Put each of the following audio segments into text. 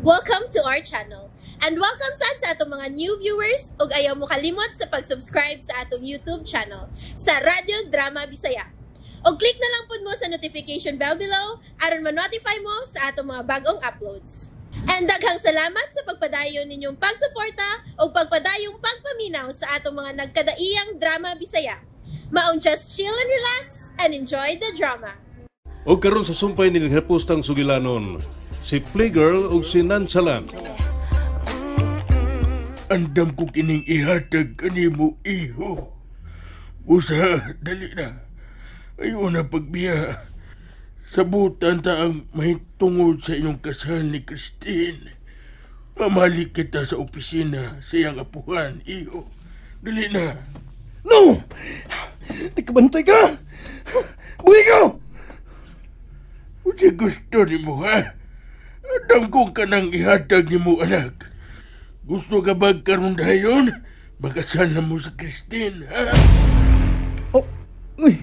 Welcome to our channel. And welcome sad sa atong mga new viewers ug ayaw mo kalimot sa pag-subscribe sa atong YouTube channel sa Radyo Drama Bisaya. Og click na lang pud mo sa notification bell below aron ma-notify mo sa atong mga bagong uploads. And daghang salamat sa pagpadayon ninyong pagsuporta ug pagpadayong pagpaminaw sa atong mga nagkadaiyang drama Bisaya. Maong just chill and relax and enjoy the drama. O karon sa sumpay nilang hapustang sugilanon, si Playgirl ug si Nansalan. Andam ko kining ihatag kanimo, iho. Usa, dali na. Ayaw na pagbiya. Sabutan ta ang mahitungod sa inyong kasal ni Christine. Mamalik kita sa opisina sa iyang apuhan, iho. Dali na. No! Di ka bantay ka! Buhi ka! Usa gusto ni mo, ha? Andam kong kanang ihatag ni mo, anak. Gusto ka ba karon dayon? Makasal na mo sa Christine, ha? Oh, uy,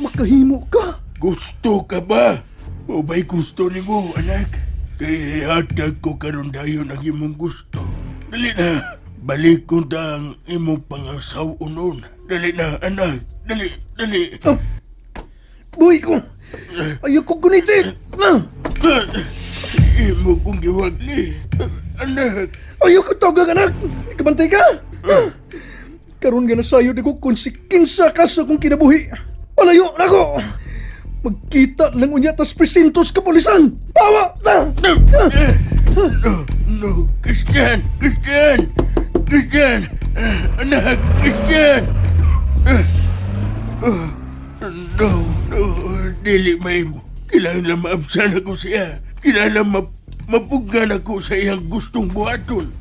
makahimo ka. Gusto ka ba? O ba'y gusto ni mo, anak? Kaya ihatag ko karon dayon ang imong gusto. Dali na, balik ko ta ang imong pangasaw unon. Dali na, anak. Dali, dali. Oh, buhi ko. Ayaw ko gunitin. Imo kong giwagli. Anak. Ayaw ko tawag, anak. Kabantay ka. Karon nga nasayod ako kung si kinsa ka sa akong kinabuhi. Palayo na ako. Magkita lang unya tas presintos kapulisan. Pawa! No, no, no. Christian! Christian! Christian! Anak! Christian! No, no. Dili may mo. Kailangan maabsan ako siya. Kailangan mapugan ako sa iyang gustong buhaton.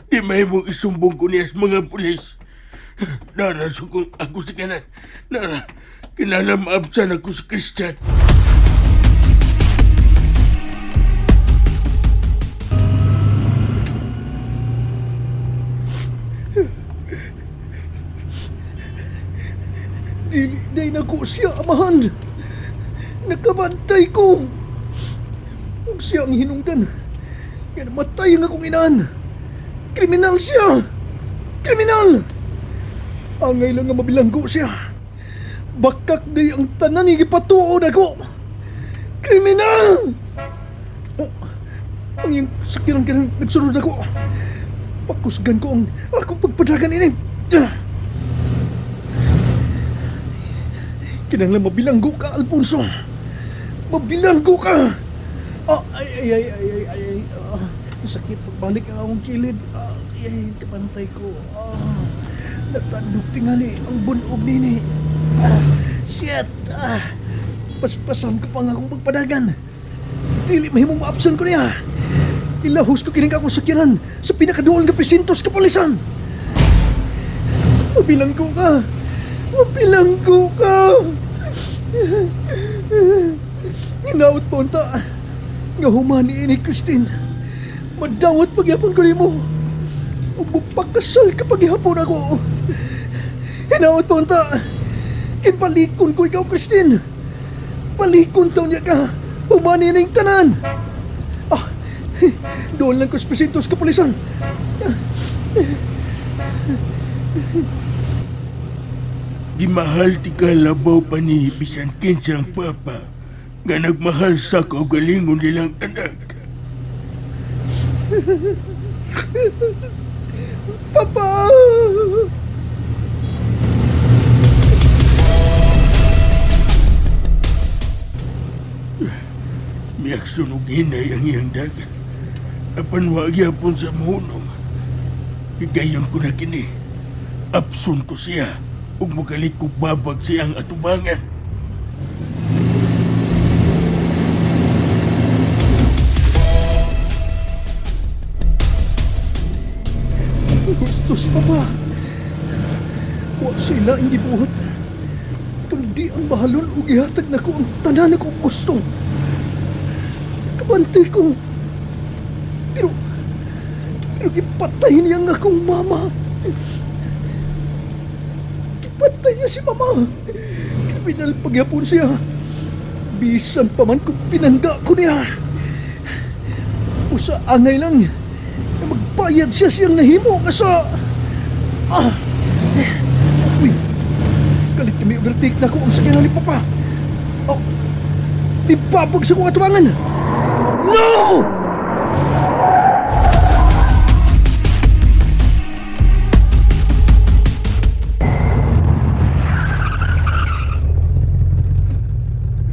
Di may mong isumbong ko niya sa mga pulis. Nara, sukong ako sa kanan. Nara, kinala maabsan ako sa Christian. Dili day na ko siya, amahan. Nakabantay ko. Huwag siya ang hinungdan. Kaya namatay ang akong inaan. Kriminal siya! Kriminal! Angay lang nga mabilanggo siya. Bakak day ang tanan ni gipatuon ako. Kriminal! Oh, ang iyang sakyanan ka nang nagsunod ako. Pakusgan ko ang akong pagpadagan ini. Kinahanglan mabilanggo ka, Alfonso. Mabilanggo ka! Ah, ay, ay, ay, ay, ay, ay, ah, sakit pagbalik ang akong kilid. Ah, ay, ay, kapantay ko. Ah, natandog tingali ang bunob nini. Ah, shit! Ah, paspasan ko pa ang akong pagpadagan. Dili mahimong maabsan ko niya. Ilahos ko kining akong sakyanan sa pinakaduol nga presintos kapulisan. Mabilanggo ka! Mabilanggo ka! Hinaot pa unta nga humani ini Christine. Madawat pagyapon ko nimo. Ug mupakasal ka pagyapon ako. Hinaot pa unta. Kipalikon ko ikaw, Christine. Palikon taw niya ka. Humani ning tanan. Ah, doon lang ko sa presintos kapulisan. Gimahal ti kalabaw pa ni bisan kinsang papa nga nagmahal sa kaugalingon nilang anak. Papa! Miyak sunog hinay ang iyang dagat. Apan wa gyapon sa mohunong. Higayon ko na kini. Abson ko siya ug mukalit kog babag siyang atubangan. Gusto si Papa. Wa sila ang gibuhat. Kundi ang mahalon ug ihatag nako ang tanan akong gusto. Kabantay ko. Pero gipatay niya ang akong mama. Gipatay niya si mama. Kriminal pagyapon siya. Bisan pa man kung pinangga ko niya. Busa angay lang na magbayad siya siyang nahimo nga sa... Ah! Uy! Kalit kami overtake na ko ang sakyanan ni Papa. Oh! Ipabag sa kong atubangan! No!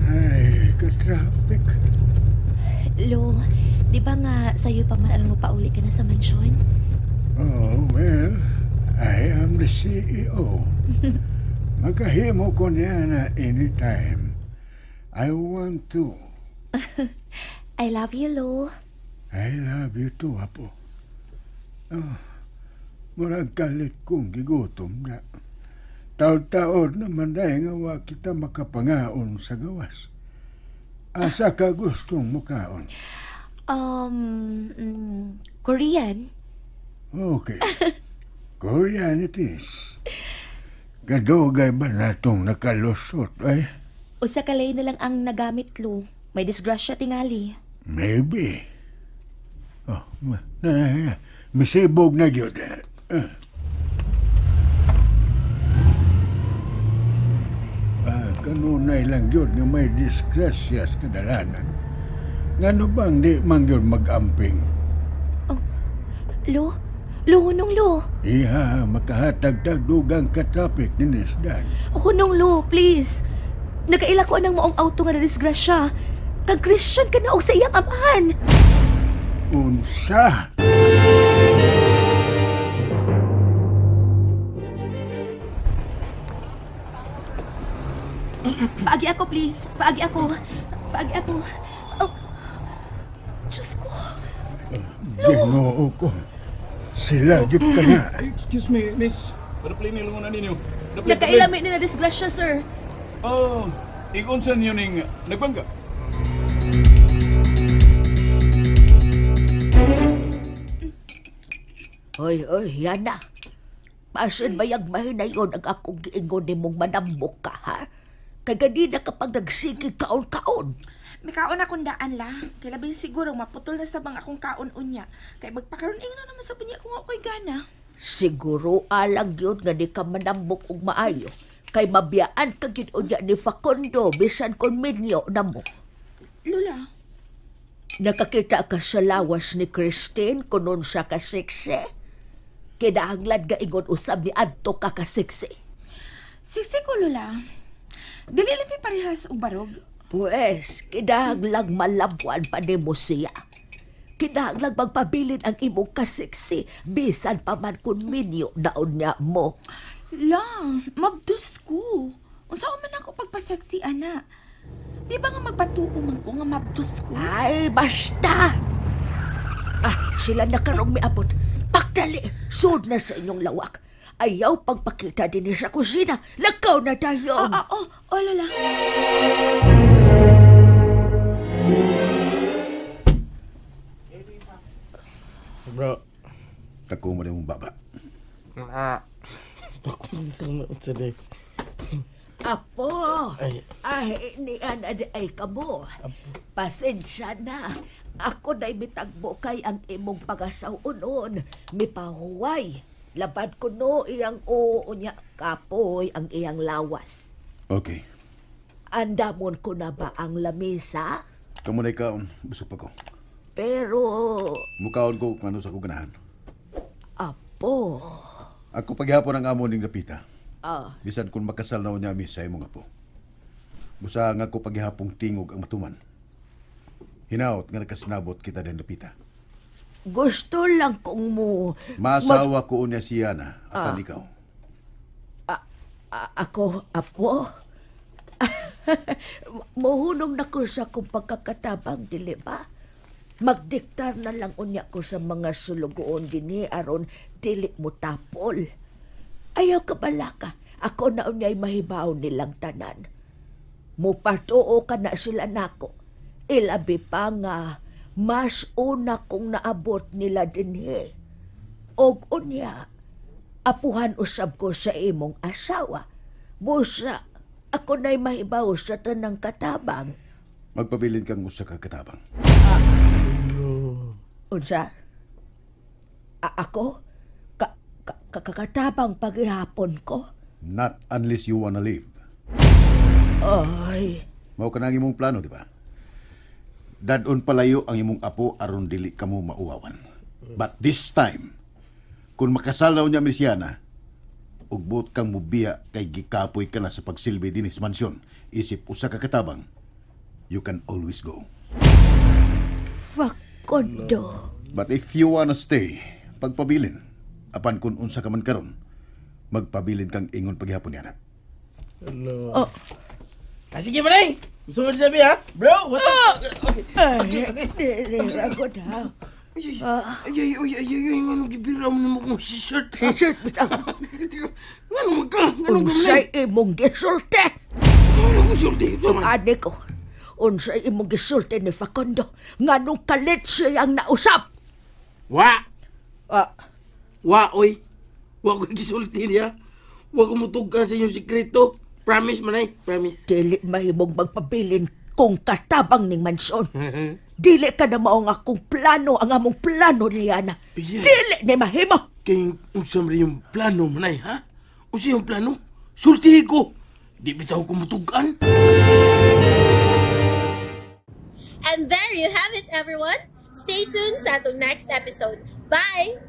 Ay, ka-traffic. Lo, di ba nga sa'yo pa man alam mo pauli ka na sa mansyon? Oh, well, I am the CEO. Magkahimo ko niya na anytime. I want to. I love you, Lo. I love you too, Apo. Oh, murag kalit kong gigutom na. Taod-taod naman dahil nga wa kita makapangaon sa gawas. Asa ka gustong mukaon? Korean. Okay. Korean it is. Kadugay ba natong nakalusot, ay? Usa ka lay na lang ang nagamit, Lo. May disgrasya tingali. Maybe. Oh, na, misibog na gyud. Kanunay lang gyud nga may disgrasya sa kadalanan. Ngano bang di man gyud mag-amping? Oh, Lo? Lo, hunong Lo. Iha, makahatag-tag dugang ka-traffic ni Nisdan. Hunong Lo, please. Nakaila ko anang maong auto nga na disgrasya. Kag Christian ka na og sa iyang amahan. Unsa? Paagi ako, please. Paagi ako. Paagi ako. Oh. Diyos ko. Ginoo ko. Sila, gyud ka na. Excuse me, miss. Paraplay nila muna ninyo. Nakailami ni na disgrasya, sir. Oh, ikunsan niyo ning nagbangga. Hoy, hoy, yan na. Pasin bayag mahinayon ang akong giingon ni mong manambok ka, ha? Kay ganina kapag nagsigig kaon-kaon. May kaon akong daan la. Kay labing siguro maputol na sa bang akong kaon unya. Kay magpakaroon ingno naman sa bunya kung ako'y gana. Siguro alang yun nga di ka manambok og maayo. Kay mabiyaan ka gid unya ni Facundo bisan kon minyo na mo. Lula. Nakakita ka sa lawas ni Christine kunon siya ka sexy. Kinahanglan ga ingon usab ni adto ka ka sexy. Sexy ko, Lula. Dili lang parehas og barog. Pues, kinahanglang malabuan pa nimo siya. Kinahanglang magpabilin ang imong kasiksi bisan pa man kun minyo naon niya mo. La, mabdus ko. Unsa man ako pagpaseksi, ana? Di ba nga magpatuo man ko nga mabdus ko? Ay, basta! Ah, sila na karong miabot. Pagdali, sud na sa inyong lawak. Ayaw pagpakita din sa kusina. Lakaw na tayo. Oh, Lola. Bro. Tako mo na mong baba. Apo, ay, niyan ay kamo. Pasensya na. Ako na'y mitagbo kay ang imong pagasaw-unon. Mipahuway. Labad ko no iyang oo niya. Kapoy ang iyang lawas. Okay. Andamon ko na ba ang lamisa? Kamu na ikaon. Busog pa ko. Pero... Mukaon ko kung ano sa kuganahan. Apo. Ako paghihapon ang amo ning Lapita. Ah. Bisan kung makasal na niya mi sa imong apo. Busa nga ako paghihapong tingog ang matuman. Hinaot nga nagkasinabot kita din Lapita. Gusto lang kong mo... Masawa ko niya siya na apan ikaw. Ako, apo? Mohunong na ko sa kong pagkakatabang, dili ba? Magdiktar na lang unya ko sa mga sulugoon dinhi aron dili mo tapol. Ayaw ka balaka. Ako na unya'y mahibaw nilang tanan. Mupatuo ka na sila nako. Ilabi pa nga, mas una kong naabot nila dinhi. Og unya, apuhan usab ko sa imong asawa. Busa, ako na'y mahibaw sa tanang katabang. Magpabilin kang usa ka katabang. Unsa? Ako? Katabang paghihapon ko? Not unless you wanna leave. Ay, Mao ka na ang imong plano, di ba? Dadon palayo ang imong apo aron dili kamo mauwawan. But this time, kung makasalaw niya Mesiana, ug buot kang mubiya kay gikapoy ka na sa pagsilbi dinhi sa mansyon, isip usa ka katabang, you can always go. Facundo. But if you wanna stay, pagpabilin, apan kung unsa ka man karon, magpabilin kang ingon paghihapon niya. Oh. Ah, sige, manay. Gusto mo sabi, ha? Bro, what's up? Okay. Okay, okay. Dili, ha. Ay, ay, ay, ay, ay, ay, nga nung gibira mo naman kong si-shirt. Si-shirt, bitaw. Nga nung ka, nga nung Unsay imong gisulti? Saan akong sulti? Ani ko, unsay imong gisulti ni Facundo? Nga nung kalit siya ang nausap? Wa! Ah. Wa, oy. Wa ko gisulti niya. Wa ko mutugka sa inyong sikreto. Promise, manay. Promise. Dili mahimong magpabilin kung katabang ning mansyon. Dili ka na maong akong plano, ang among plano ni Yana. Yeah. Dili ni mahimo. Kay unsa man yung plano, manay, ha? Unsa yung plano? Sultihi ko. Di bitaw ko mutugan. And there you have it, everyone. Stay tuned sa atong next episode. Bye!